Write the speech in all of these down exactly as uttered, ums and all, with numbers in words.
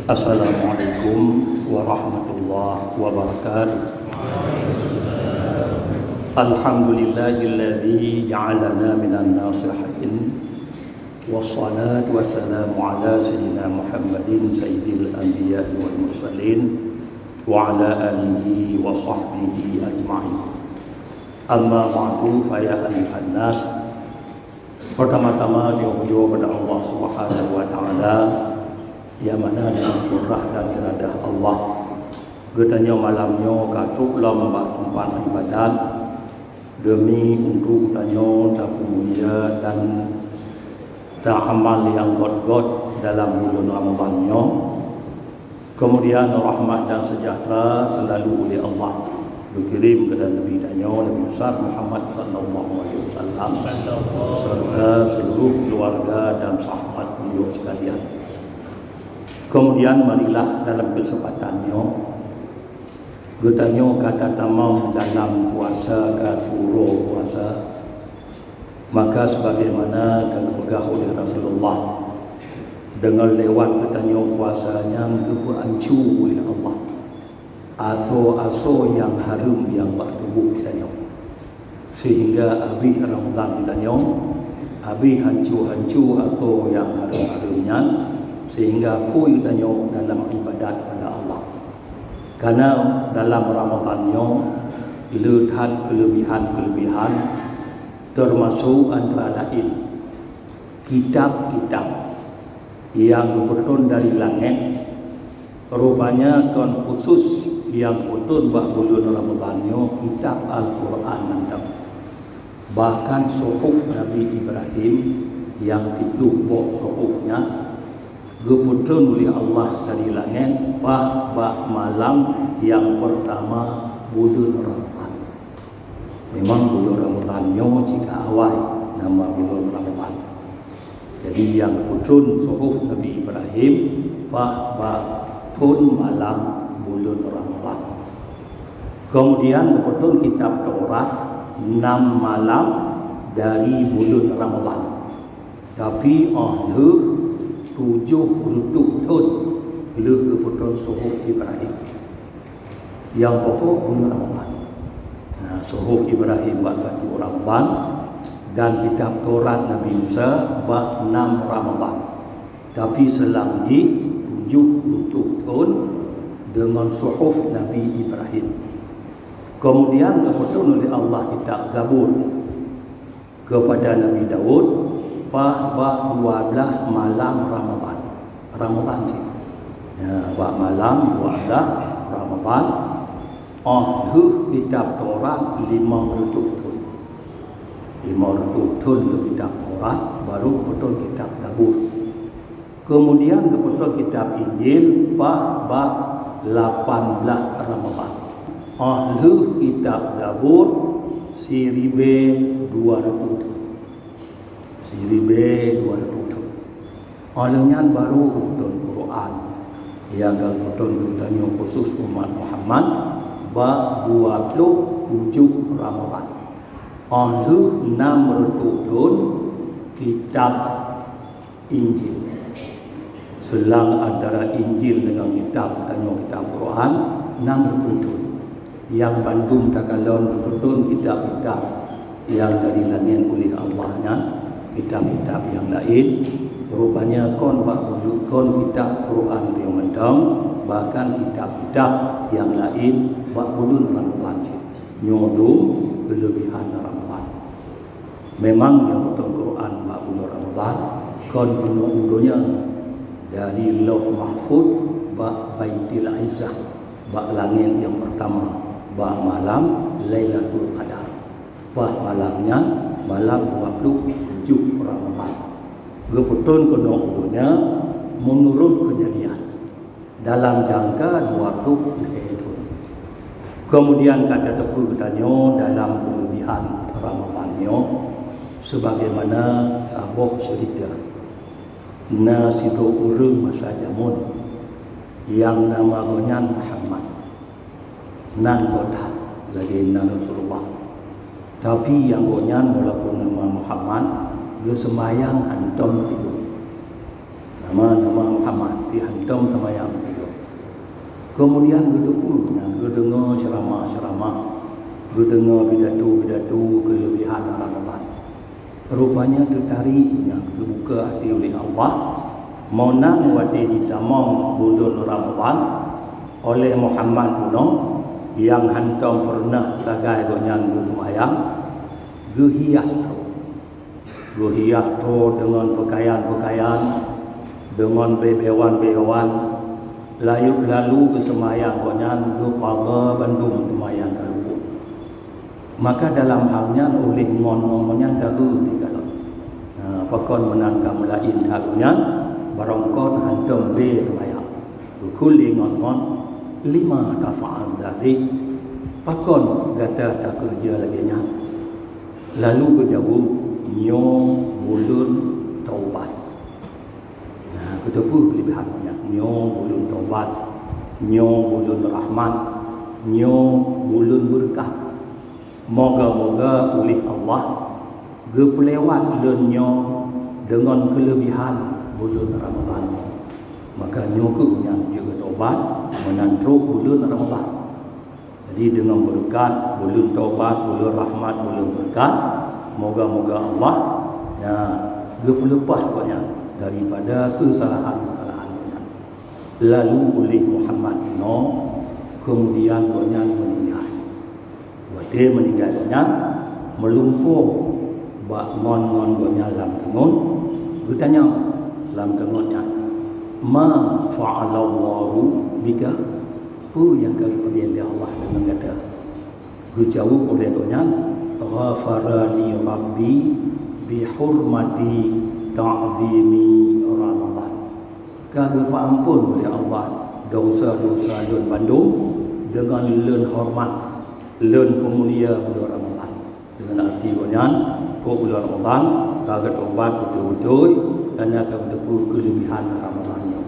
Assalamualaikum warahmatullahi wabarakatuh. Alhamdulillahilladzi ja'alana minan nasihin. Wassalatu wassalamu ala sayyidina Muhammadin sayyidil anbiya'i wal mursalin wa ala alihi wa sahbihi ajma'in. Amma ba'du, fa ya ayyuhan nas. Pertama-tama, teupujoe keupada Allah Subhanahu wa Taala, nyang mana dengan kudrah dan iradah Allah, geutanyoe malam nyoe ka trok lom bak teumpat ibadat, demi untuk tanyoe tapeumulia dan taamal nyang göt-göt dalam buleuen Ramadhan nyoe. Keumudian rahmat dan seujahteura seulalu uleh Allah geukirém keupada Nabi tanyoe, Nabi Besar Muhammad sallallahu alaihi wasallam, serta seuluruh keuluwarga dan sahabat beliau sekalian. Keumudian, marilah dalam keuseumpatan nyoe, geutanyoe ka tatamong dalam puasa, ka siuroe puasa. Maka, sebagaimana ka geupeugah uleh Rasulullah, deungon lewat geutanyoe puasa nyan geupeuancu uleh Allah asoe-asoe nyang hareuem nyang bak tuboh geutanyoe, sehingga abéh Ramadhan geutanyoe, abéh hanco-hanco asoe nyang hareuem-hareuem nyan, sehingga phôi geutanyoe dalam ibadat keupada Allah. Karena dalam Ramadhan nyoe le that keuleubihan-keuleubihan, teumasok antara laén kitab-kitab nyang geupeutrön dari langét. Rupanya kon khusus nyang geupeutrön bak buleuen Ramadhan nyoe kitab Al-Qur'an mantong. Bahkan suhuf Nabi Ibrahim nyang siploh boh suhuf nyan geupeutrön uleh Allah dari langét paih bak malam nyang peurtama buleuen Ramadhan. Memang buleuen Ramadhan nyoe cit ka awai nama buleuen Ramadhan. Jadi, nyang geupeutrön suhuf Nabi Ibrahim paih bak phôn malam buleuen Ramadhan. Keumudian geupeutrön kitab Taurat nam malam dari buleuen Ramadhan. Tapi, óh lheueh tujoh reutôh thôn lheueh geupeutrön suhuf Ibrahim. Nyang pokok buleuen Ramadhan. Nah, suhuf Ibrahim bak satu Ramadhan dan kitab Taurat Nabi Musa bak nam Ramadhan. Tapi, seulang jih tujoh reutôh thôn deungon suhuf Nabi Ibrahim. Keumudian geupeutrön uleh Allah kitab Zabur keupada Nabi Daud paih bak dua blaih malam Ramadhan. Ramadhan cit. Ya, bak malam dua blaih Ramadhan, óh lheueh kitab Taurat limong reutôh thôn. Limong reutôh thôn lheueh kitab Taurat, baru geupeutrön kitab Zabur. Keumudian geupeutrön kitab Injil paih bak lapan blaih Ramadhan. Óh lheueh kitab Zabur siribée dua reutôh thôn. Siribée dua reutôh thôn. Óh lheueh nyan baru geupeutrön Quran nyang ka geupeutrön keu geutanyoe khusus umat Muhammad bak dua ploh tujoh Ramadhan. Óh lheueh nam reutôh thôn kitab Injil. Seulang antara Injil deungon kitab geutanyoe kitab Quran, nam reutôh thôn. Nyang bandum takalon geupeutrön kitab-kitab nyang dari langét uleh Allah nyan, kitab-kitab nyang laén, rupanya kon bak buleuen, kon kitab Quran nyang mantong, bahkan kitab-kitab nyang laén bak buleuen Ramadhan cit. Nyoe dum keuleubihan Ramadhan. Memang nyang geupeutrön Quran bak buleuen Ramadhan kon keunoe u donya, dari Lauh Mahfuz bak Baitul Izzah, bak langét nyang peurtama, bak malam Lailatul Qadar. Bak malam nyan, malam dua ploh tujoh Ramadhan. Geupeutrön keunoe u donya meunurot keujadian dalam jangka dua ploh lhèe thôn. Keumudian ka tateupeue geutanyoe dalam keuleubihan Ramadhan nyoe, sebagaimana saboh ceurita. Na sidroe ureueng masa jameun nyang nama gobnyan Muhammad. Nan gobnyan lagèe nan Rasulullah. Tapi nyang gobnyan walaupun nama Muhammad, geuseumayang hantom tiboh. Nah, Nama-nama Muhammad, tapi hantom seumayang. Keumudian geuteupeue nyan, geudeungoe ceuramah-ceuramah, geudeungoe pidato-pidato keuleubehan Ramadhan. Rupanya teutarik nyan geubuka até uleh Allah, meunan watée jitamong buleuen Ramadhan, oleh Muhammad bunoe nyang hantom peureunah sagai gobnyan geuseumayang, geuhias trok. Geuhias trok deungon peukayan-peukayan, deungon beubawan-beubawan, lalu, lalu geuseumayang gobnyan geuqadha bandum seumayang ka luput. Maka dalam hal nyan uleh ngon-ngon nyan ka geuti kalon. Nah, pakon meunan ka meulaén that nyan, barangkon hantom bée seumayang. Geukheun lé ngon-ngon, "Lima taf'al dzalik?" Pakon gata takeureuja lagée nyan? Lalu geujaweueb, "Nyoe buleuen taubat." Nah, geuteupeue keuleubehan nyan. Nyoe buleuen taubat, nyoe buleuen rahmat, nyoe buleuen beureukat. Moga-moga uleh Allah geupeulewat leuen nyoe deungon keuleubehan buleuen Ramadhan nyoe. Maka nyoe kheueh nyang jeuet geutobat meunan trok buleuen Ramadhan. Jadi deungon beureukat buleuen tobat, buleuen rahmat, buleuen beureukat, moga-moga Allah, ya, geupeuleupah gobnyan daripada keusalahan-keusalahan gobnyan. Lalu uleh Muhammad inoe, keumudian gobnyan meuninggai. Watée meuninggai gobnyan, meulumpoe bak ngon-ngon gobnyan lam teungon, geutanyong lam teungon nyan, "Ma fa'alallahu bika?" Peue nyang ka geupeugét lé Allah deungon gata? Geujaweueb uleh gobnyan, "Ghafara li Rabbi bihurmati ta'zimi Ramadhan." Ka geupeuamphon uleh Allah desya-desya lôn bandum deungon lôn horeumat, lôn peumulia buleuen Ramadhan. Deungon arti gobnyan, kok buleuen Ramadhan ka geutobat beutôi-beutôi, kareuna ka geuteupeue keuleubehan Ramadhan nyoe.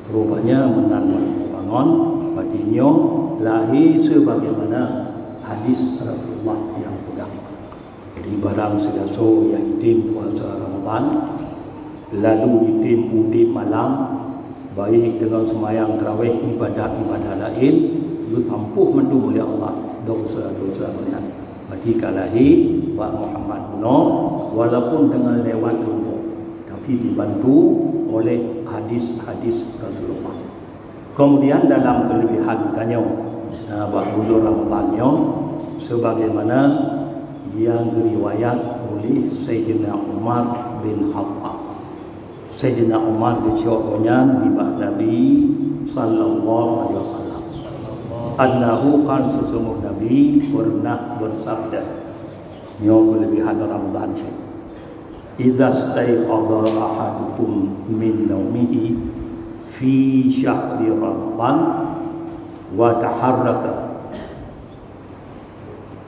Rupanya meunan bangon, bati nyoe lahé sebagaimana hadis Rasulullah nyang peugah. Jadi barang sigasoe nyang jitem puasa Ramadhan, lalu jitem udeb malam, baik deungon seumayang tarawih, ibadat-ibadat laén, geusampôh mandum uleh Allah desya-desya gobnyan. Bati ka lahé bak Muhammad bunoe, walaupun deungon lewat lumpoe, tapi dibantu oleh hadis-hadis Rasulullah. Keumudian dalam keuleubehan tanyoe, na, bak buleuen Ramadhan nyoe, sebagaimana nyang geuriwayat uleh Saidina Umar bin Khattab. Saidina Umar geucok gobnyan nibak Nabi sallallahu alaihi wasallam. Annahu, kan sesungguh Nabi pernah bersabda. Nyoe keuleubehan Ramadhan cit. "Idza staiqadha ahadukum min naumihi fi syahri Ramadhan wa taharraka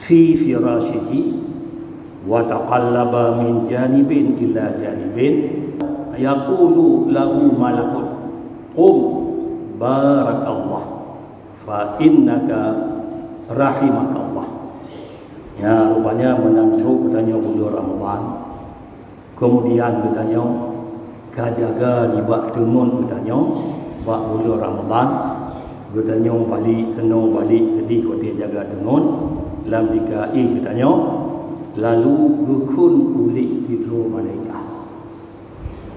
fi firashihi wa taqallaba min janibin ila janibin, yaqulu lahu malakun, 'Qum, barakallah, fa innaka rahimakallah.'" Ya, rupanya meunan trok geutanyoe buleuen Ramadhan. Keumudian geutanyoe ka jaga nibak teungon geutanyoe bak buleuen Ramadhan. Geutanyoe balek keunoe balek keudeh watée jaga teungon lam tika éh geutanyoe, lalu geukhon uleh sidroe malaikat.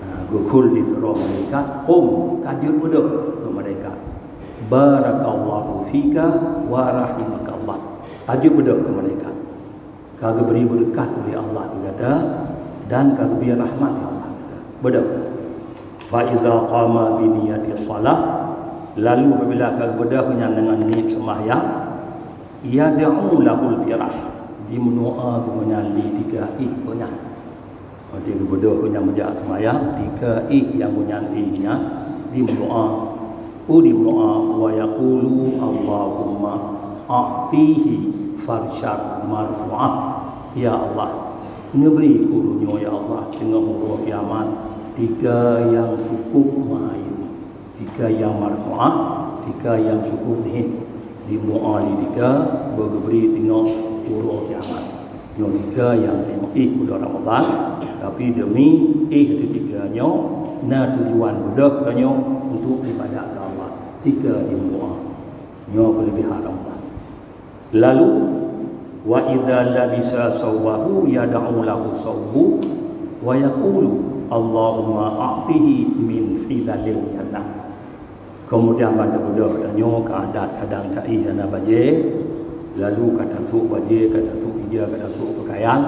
Ha, geukhon lé sidroe malaikat, "Qum, ka jeuet beudôh," kheun malaikat. "Barakallahu fika wa rahimakallah." Ka jeuet beudôh kheun malaikat. Ka geubri beureukat uleh Allah keu gata dan ka geubri rahmat lé Allah keu gata. Beudôh. Fa iza qama bi niyati shalah, lalu apabila ka geubeudôh nyan deungon niet seumahyang, yad'u lahul firash, jimeudoá keu gobnyan di tika éh gobnyan. Watée geubeudôh gobnyan meujak seumayang, tika éh nyang gobnyan éh nyan jimeudoá. Jimeudoá, wa yaqulu, "Allahumma a'tihi farshan marfu'ah." Ya Allah, neubri keu ureuëng nyoe, ya Allah, teungoh uroe kiamat, tika nyang cukup meuayue. Tika nyang marfu'ah, tika nyang syukur nyan, jimeudoá di tika beugeubri teungoh uroe kiamat. Nyoe tika nyang teungoh éh buleuen Ramadhan, tapi deumi éh di tika nyoe, Na tujuan beudôh tanyoe untuk ibadat keu Allah tika jimeudoa. Nyoe keuleubiehan Ramadan. Lalu, wa idza labisa saubahu yad'u lahu saubu wa yaqulu, "Allahumma a'tihi min hilalil jannah." Keumudian ban teupeudôh tanyoe keu adat kadang taéh hana bajée, lalu ka tasôk bajée, ka tasôk ija, ka tasôk peukayan,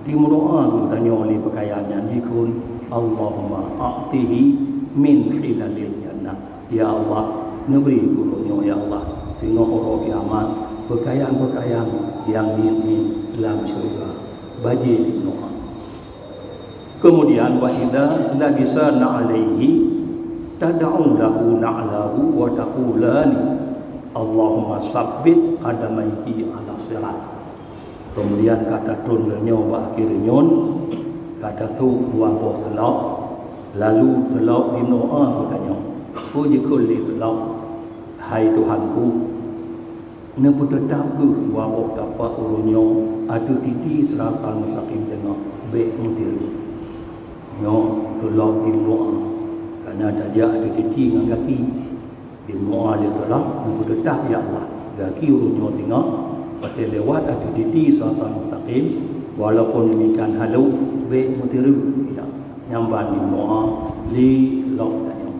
jimeudoa geutanyoe lé peukayan nyan jikheun, "Allahumma a'tihi min hilalil jannah." Ya Allah, neubri keu uroe nyoe, ya Allah, teungoh uroe kiamat, peukayan-peukayan nyang niet-niet lam syeuruga. Bajée jimeudoa. Keumudian, wa idza labisa na'laihi tad'u lahu na'lahu wa taqulani, "Allahumma sabbit qadamaihi 'alas sirat." Keumudian ka tatrôn lé nyoe bak akhé reunyeun, ka tasôk dua boh seulôk, lalu seulôk jimeudoa geutanyoe. Peue jikheun lé seulôk, "Hai Tuhanku, neupeuteutab kheueh dua boh tapak ulôn nyoe ateueh titi siratal mustaqim teungoh, bék meutireu." Nyoe seulôk jimeudoa, kareuna tajak ateueh titi ngon gaki. Jimeudoa lé seulôk, neupeuteutab, "Ya Allah, gaki ulôn nyoe teungoh, watée lewat ateueh titi siratal mustaqim, walaupun demikian halo, bék meutireu." Ya, nyan ban jimeudoa lé seulôk tanyoe.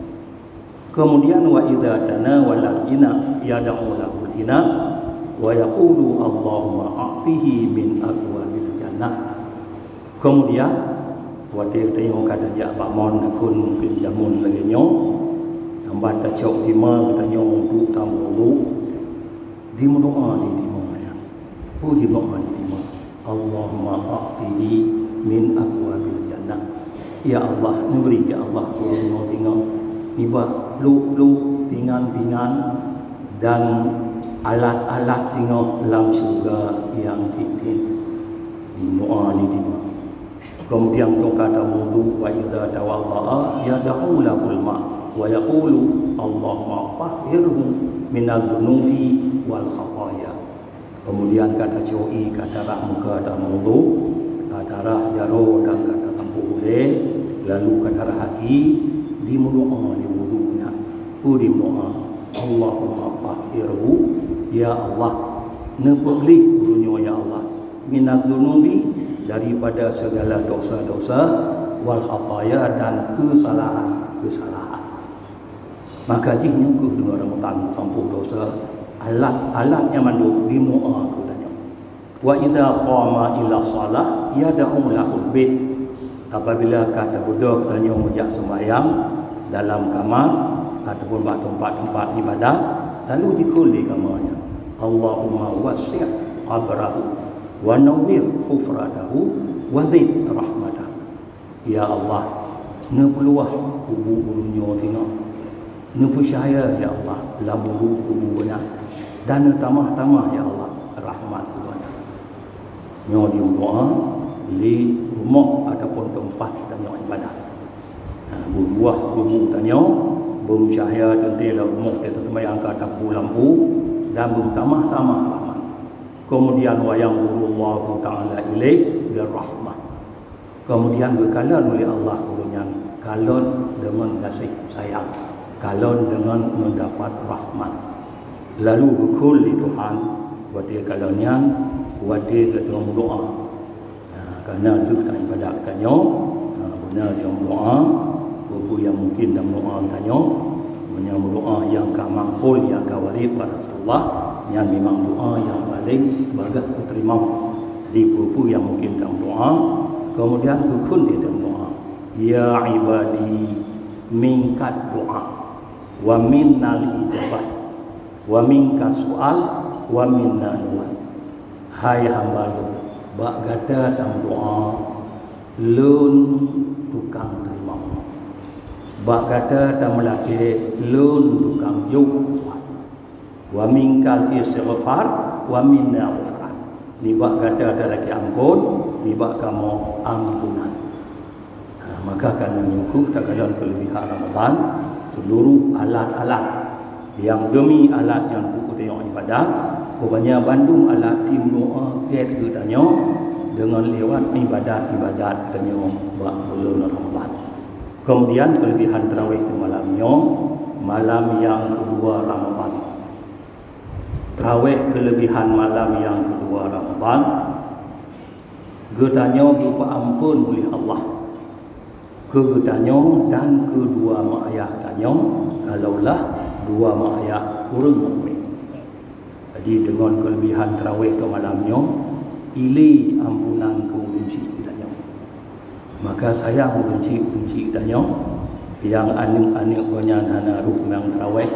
Keumudian, wa idza tanawalal ina yad'u lahul ina wa yaqulu, "Allahumma a'tihi min abwabil jannah." Keumudian, watée geutanyoe ka tajak bak mon, takheun mungken jameun lagée nyoe, nyang ban tacok teuma geutanyoe untuk tameuwudhu, jimeudoa lé teuma nyan. Peue jimeudoa lé teuma? "Allahumma a'tihi min abwabil jannah." Ya Allah, neubri, ya Allah, keu ulôn nyoe teungoh nibak pluek-pluek, pingan-pingan, dan alat-alat teungoh lam syeuruga nyang tieb-tieb. Jimeudoa lé teuma. Keumudian tungka tameuwudhu, wa idza tawadda'a yad'u lahul ma' wa yaqulu, "Allahumma tahhirhu minadz dzunubi wal khataya." Keumudian ka tacok ie, ka tarah muka tameuwudhu, ka tarah jaroe dan ka tasampôh ulée, lalu ka tarah aki, jimeudoa lé wudhu nyan. Peue jimeudoa? "Allahumma tahhirhu," ya Allah, neupeugleh ulôn nyoe, ya Allah, "minadz dzunubi," daripada segala dosa-dosa, "wal khataya," dan keusalahan-keusalahan. Maka jih nyoe keuh deungon Ramadhan meusampôh dosa, alat-alat nyan mandum jimeudoa keu tanyoe. "Wa idza qama ila shalah yad'u lahul bait." Apabila ka tabeudôh tanyoe meujak seumayang dalam kama ataupun bak teumpat-teumpat ibadat, lalu jikheun lé kama nyan, "Allahumma wassi' qabrahu wa nawwir hufratahu wa zid rahmatah." Ya Allah, neupeuluwah kubu ulôn nyoe teungoh. Neupeucahya, ya Allah, lam kubu nyan, dan neutamah-tamah, ya Allah, rahmat geuh nyan. Nyoe jimeudoa lé rumoh ataupun teumpat tanyoe ibadat. Ha, beubuah kubu tanyoe, beumeucahya teuntée lam rumoh teuh teuma nyang ka tapu lampu, dan beumeutamah-tamah rahmat. Keumudian, wa yanzurullahu ta'ala ilaihi birrahmah. Keumudian geukalon uleh Allah keu ureuëng nyan, kalon deungon gaséh sayang, kalon deungon meudapat rahmat. Lalu geukheun lé Tuhan watée kalon nyan, watée geutanyoe meudoá. Nah, kareuna deuh tan ibadat tanyoe, nah, beuna tanyoe meudoá, peue-peue nyang mungken dan meudoá tanyoe, meunyoe meudoá nyang ka mangkol, nyang ka waréb bak Rasulullah, nyan memang doá nyang paleng bagaih geuteurimong. Jadi, peue-peue nyang mungken tameudoá, keumudian geukheun lé tameudoá, "Ya ibadi, minkat doá, wa minnal ijabah, wa minka sual, wa minna nuwal." Hai hamba Lôn, bak gata tameudoá, Lôn tukang teurimong. Bak gata tameulakée, Lôn tukang jok. Wa minkal istighfar, wa minna ghufran. Nibak gata talakée amphon, nibak kamoe ampunan. Ha, maka kareuna nyoe kheueh takalon keuleubiehan Ramadhan, seuluruh alat-alat nyang demi alat nyang peukuténg ibadat, rupanya bandum alat tim doa gét geutanyoe deungon lewat ibadat-ibadat geutanyoe bak buleuen Ramadhan. Kemudian kelebihan tarawih di malam nyoe, malam nyang keudua Ramadhan. Tarawih kelebihan malam nyang keudua Ramadhan, geutanyoe geupeuamphon uleh Allah keu geutanyoe dan keu dua mak ayah tanyoe, kalaulah dua mak ayah ureuëng mukmin. Jadi deungon kelebihan tarawih di malam nyoe, ilée ampunan keu ureuëng chik geutanyoe. Maka sayang ureuëng chik, ureuëng chik tanyoe nyang aneuëk-aneuëk gobnyan hana rôh nyang tarawih,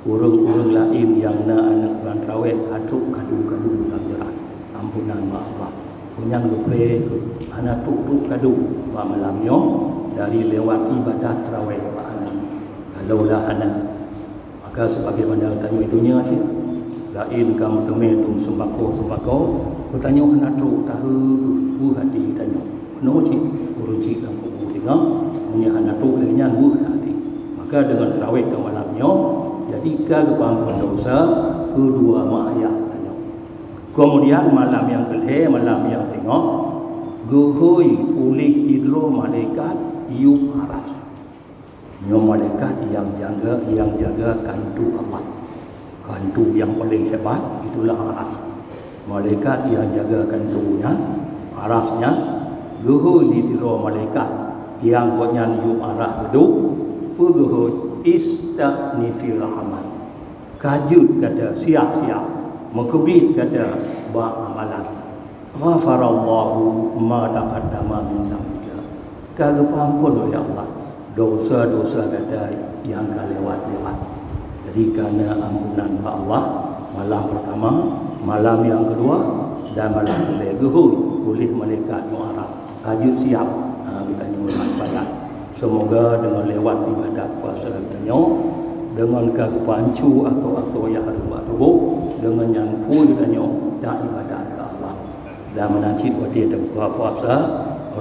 ureuëng-ureuëng laén nyang na aneuëk nyang tarawih ka trok kadu-kadu lam jeurat ampunan bak Allah. Gobnyan geupreh hana trok-trok kadu bak malam nyoe dari lewat ibadat tarawih bak aneuëk. Kalaulah hana, maka sebagaimana tanyoe donya cit, laén ka meuteumé tum seumbako-seumbako, geutanyoe hana trok tahe beuh hati tanyoe. Meunoe cit ureuëng chik lam kubu singoh, meunyoe hana trok lagée nyan beuh hati. Maka deungon tarawih di malam nyoe, jadi ka geupeuamphon desya keu dua mak ayah tanyoe. Kemudian malam nyang keulhée, malam nyang teungoh, geuhôi uleh sidroe malaikat yuem aras. Nyoe malaikat nyang jaga, nyang jaga kantô Allah. Kantô nyang paléng hebat itulah aras. Malaikat nyang jaga kantô nyan, aras nyan, geuhôi lé sidroe malaikat nyang gobnyan yuem aras geuduek, peugeuhôi, "Ista'nifir Rahman." Ka jeuet gata siap-siap, meukeubiet gata bak amalan. Ghafarallahu ma taqaddama min dzambika. Ka geupeuamphon uleh Allah desya-desya gata nyang ka lewat-lewat. Jadi, ka na ampunan bak Allah malam pertama, malam nyang keudua, dan malam keulhée geuhôi uleh malaikat nyang aras. Ka jeuet siap, ha, geutanyoe lam ibadat. Seumoga deungon lewat ibadat puasa geutanyoe, deungon ka geupancu asoe-asoe nyang hareuem bak tuboh, deungon nyan pue geutanyoe taibadat keu Allah. Dan meunan cit watée tabuka puasa,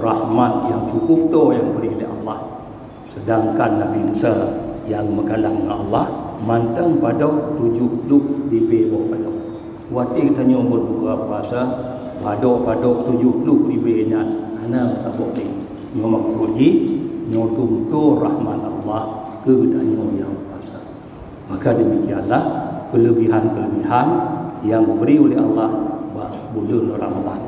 rahmat nyang cukup toe nyang geubri lé Allah. Seudangkan Nabi Musa nyang meukalam ngon Allah mantong padôh tujoh ploh ribée boh padôh. Watée tanyoe buet buka puasa, padôh-padôh tujoh ploh ribée nyan hana meutabok lé. Nyoe maksud jih, nyoe tum-tum rahmat Allah keu geutanyoe nyang puasa. Maka demikianlah kelebihan-kelebihan nyang geubri uleh Allah bak buleuen Ramadhan.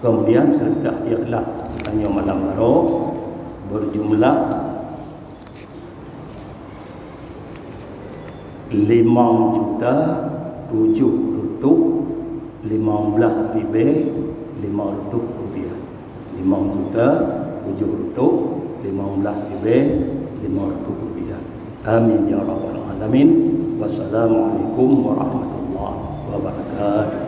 Kemudian, seudeukah ikhlas tanyoe malam baroe berjumlah limong juta tujoh reutôh limong blaih ribée limong reutôh rupiah. Limong juta tujoh reutôh limong blaih ribée limong reutôh rupiah. Amin ya rabbal alamin. Wassalamualaikum warahmatullahi wabarakatuh.